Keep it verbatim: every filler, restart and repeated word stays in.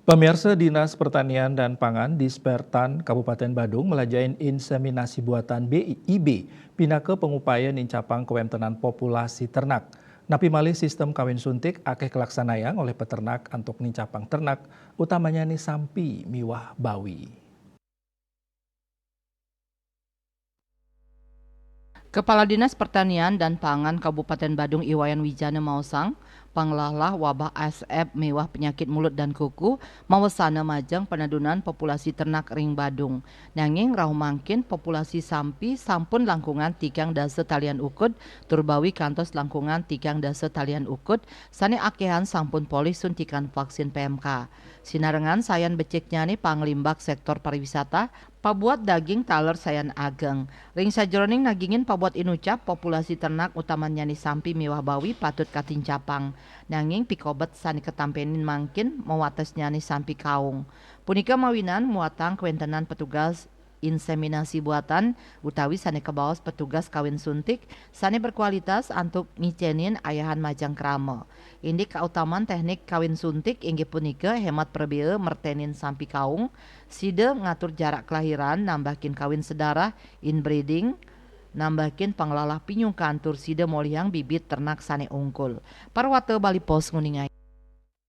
Pamirsa, Dinas Pertanian dan Pangan Dispertan Kabupaten Badung melajain inseminasi buatan B I B pinaka pangupaya nincapang kawéntenan populasi ternak. Napi malih sistem kawin suntik akéh kalaksanayang olih peternak antuk nincapang ternak, utamanya ni sampi miwah bawi. Kepala Dinas Pertanian dan Pangan Kabupaten Badung I Wayan Wijana maosang, panglahlah wabah asep miwah penyakit mulut dan kuku mawasana majeng penedunan populasi ternak ring Badung. Nanging rauh mangkin populasi sampi sampun langkungan tigang dasa talian ukud, tur bawi kantos langkungan tigang dasa talian ukud, sané akéhan sampun polih suntikan vaksin P M K. Sinarengan sayan beciknyané panglimbak sektor pariwisata, pabuat daging taler sayan ageng. Ring sajeroning nagingin pabuat inucap, populasi ternak utamannyané sampi miwah bawi patut katincapang. Nanging pikobet sané katampénin mangkin mawatesnyané sampi kaung. Punika mawinan muatang kawéntenan petugas inseminasi buatan utawi sané kabaos petugas kawin suntik sané berkualitas antuk ngicénin ayahan majeng krama. Indik kautaman teknik kawin suntik inggih punika hémat prabéa merténin sampi kaung, sida ngatur jarak kelahiran, nambahin kawin sedarah, inbreeding, nambahin panglalah pinyungkan tur sida molihang bibit ternak sané ungkul. Parwata Bali Post nguningain.